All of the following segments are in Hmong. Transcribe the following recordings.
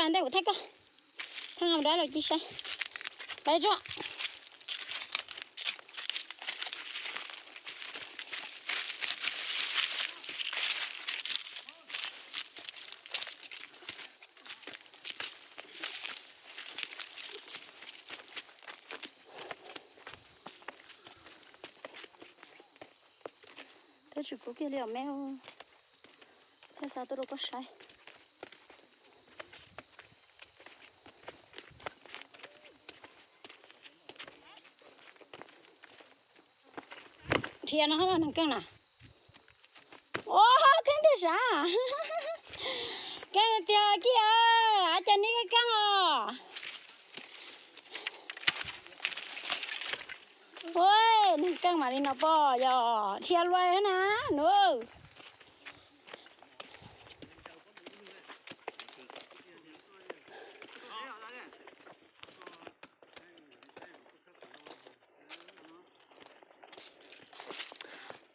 Ntej kuv thaij koj, thaij nqa dab los ci saib. Peb tso. Twb tsis kub kiag li os me. Thiaj xa tuaj rau koj saib. Dhia no neeg keej na. Ua, keej tiag sav. Keej tiag kiag, a cas ni keej os. Ua, neeg keej mam li no pom yog dhia luaj na nub.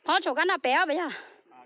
Phob tshuav kab noj pem os puas yog?